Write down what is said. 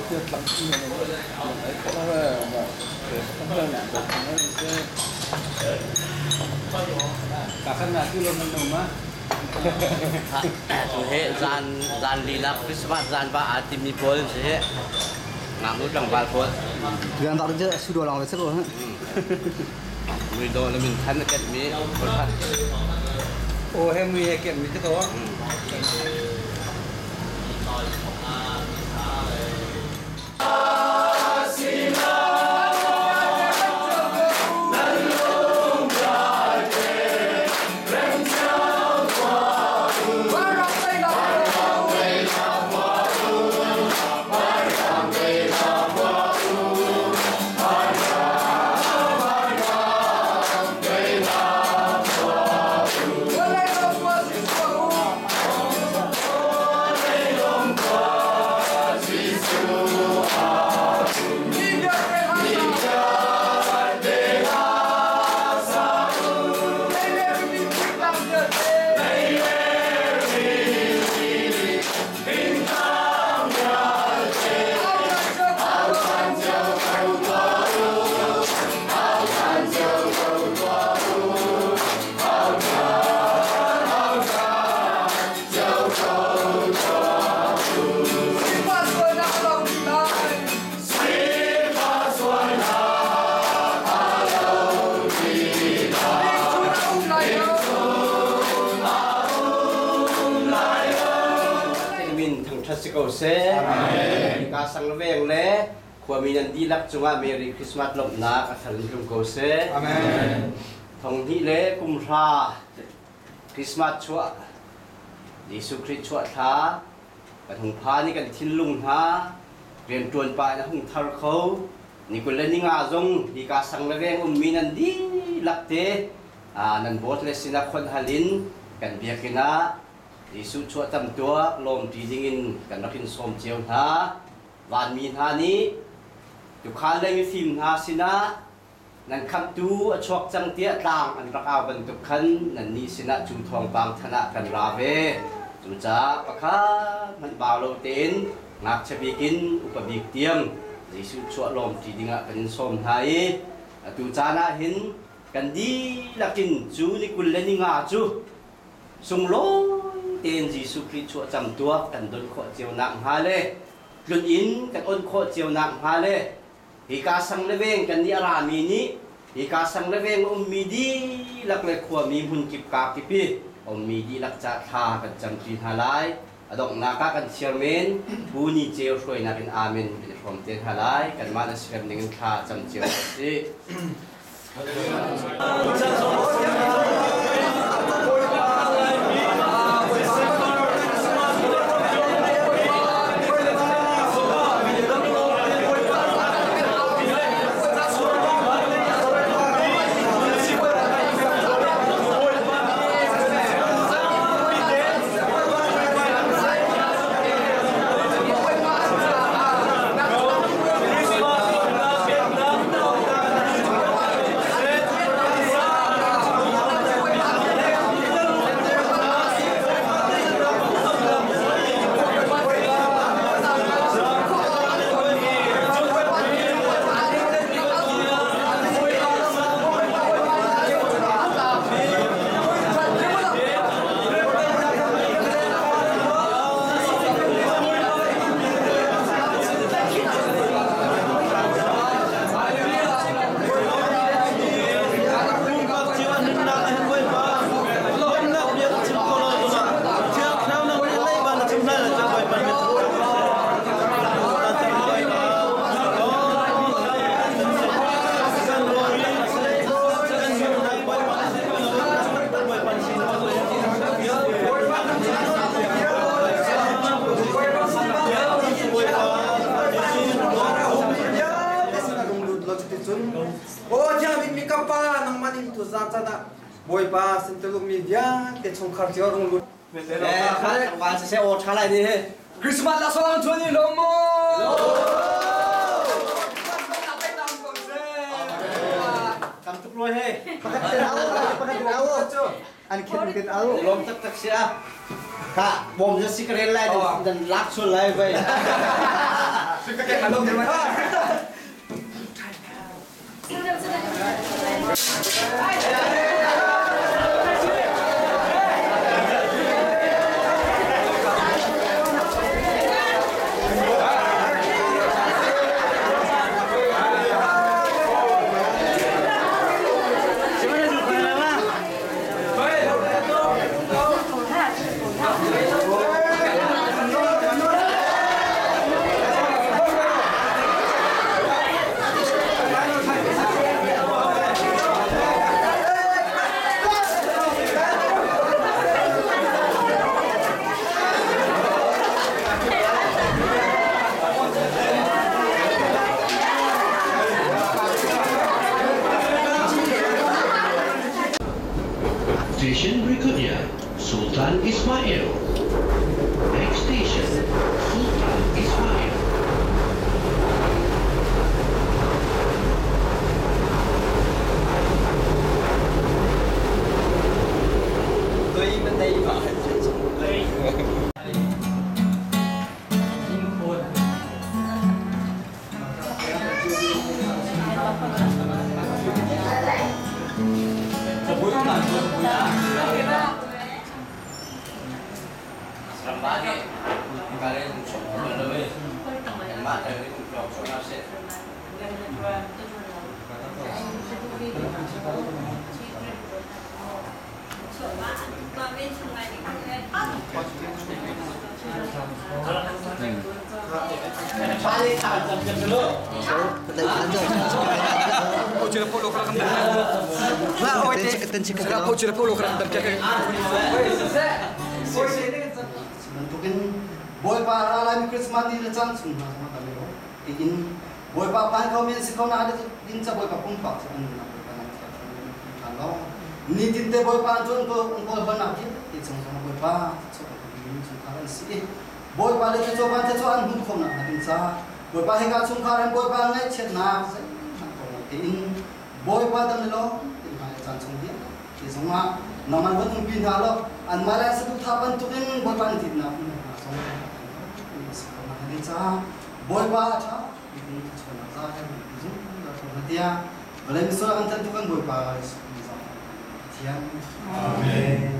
Tu he zan zan lila Christmas zan ba aa timi pawl si he ngaknu tlangval pawl. Tuan bak cu sudo lawng le si ko. Mui dawh le min than a kenhmi pawl O he mui he kenhmi te ko. Min thangṭhat si ko seh. Hika sang veng le khuami nan dihlak cungah Merry Christmas lawmhnak a thar in tlung ko seh. Amen. Thong hnih le kum hra Christmas chuah Jesuh Khrih chuah thla kan hung phan i kan thinlung hna rianṭuan pa in a hung thar kho. Ni 20 le ni nga zong hika sang le veng ummi nan dihlak te nan bawt le sinah khonh hal in kan biakinn ah Jesuh chuahcam tuak lawmṭi dingin kan rak in sawm cio hna. Vanmi hna nih tuukhal le mifim hna sinah nan khamhtu a chuak cang tiah tlang an rak au bantuk khan nannih sinah cu thawngpang than ah kan ra ve. Cucaah pakhat hmanh bau lo tein ngakchia bik in upa bik tiang Jesuh chuah lawmṭi dingah kan in sawm hna i atu caan ah hin kan dihlak in cu ni 20 le ni nga cu Sunglawi tein Jesuh Khrih chuahcam tuak kan don khawh cio nakhnga le tlun inn kan on khawh cio nakhnga le hika sang le veng kan nih a rami nih hika sang le veng a ummi dihlak le khuami hmunkip kaa kip i a ummi dihlak ca thla kan camṭi hna lai. A donghnak ah kan chairman Pu Ni Ceu hruainak in amen kan i hrawm te hna lai. Kanmah na siarem ning in thla cam cio u sih. Bawipa sinteluk mi vialte chungkhar cio rung lut. Christmas la sawang chuan i lawm mu. Tam tuk roi he. Pakhat ten au, pakhat ten au. An khen ten au. Lawm tak tak sia. Ka bom ja si ka rel lai dan lak chul lai vai. Si ka ken Stesen berikutnya, Sultan Ismail. Next station, Sultan Ismail. Bantukin Bawipa ra lai mi Christmas ni le caan chung hna zong kan i tiin Bawipa phan kho mi an si kho na din ca Bawipa pumpak cu an nunnak Bawipa nan thiam than lo nitin te Bawipa an tuan ko an kawl hol nak ti chung zong Bawipa chuak mi chungkhar an si i Bawipa le cu ban cu an hmuh khawh nak ding ca Bawipa hika chungkhar an Bawipa ngaihchiatnak zeihmanh ko lo tiin Bawipa dam le lo tin hmai caan chung vialte ti zongah nangmah van umpi hna lo anmah le saduhthah bantukin Bawipa an titnak hna zong si ko na ding caah Bawipa a ṭha bikin thluachuahnak za he zungzal ko hna tiah vawlei misual kan tlantu kan Bawipa Jesuh Pathian. Amen.